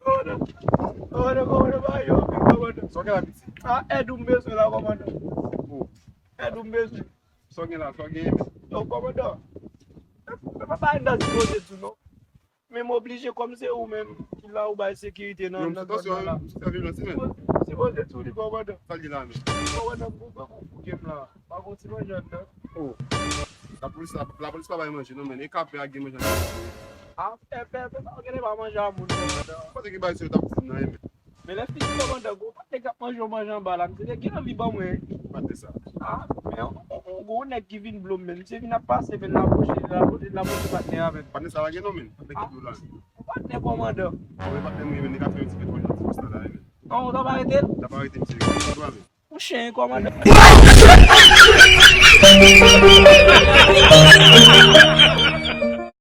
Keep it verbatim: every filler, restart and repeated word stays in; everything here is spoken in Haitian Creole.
Kòmandan, kòmandan, kòmandan, ba yo, kòmandan. Sa w gen la, piti? A, èd ou m bezwen la, kòmandan. O. Èd ou m bezwen. Sa w gen la, sa w gen, men? Yo, kòmandan. Mwen pa bay nan sipoze tou, non. Men m oblije, kòm se ou menm ki la, ou bay sekirite nan, nan zòn nan la. Sipoze, sipoze tou li, kòmandan. Sa l di la, men? Kòmandan, m konprann ou pou game la. Pa gon ti manje anndan. O. Lapolis la, lapolis pa bay manje, non, men. E kafe a gen manje anndan. A, fè, fè, fè, pa gen pa manje a moun, kòmandan. Kote ki bay se yo t ap di m nan, men? Men lè fini, kòmandan, gwo patnè k ap manje yon manje anba la, misye te gen anvi ban mwen. Patnè sa. A, men yon, yon, yon gwo nèg ki vin blo m, men. Misye vin ap pase, men, l ap pwoche, l ap pwoche, l ap pwoche patnè a, men. Patnè sa la gen non, men. Patnè ki dlo la. Yon patnè kòmandan. Mwen patnè mwen, men, li ka fè yon ti pèt wòch, yon ti kòsta la, men. Non, w t ap arete l? L ap arete misye, yon dwa, men. Yon chen, kòmandan.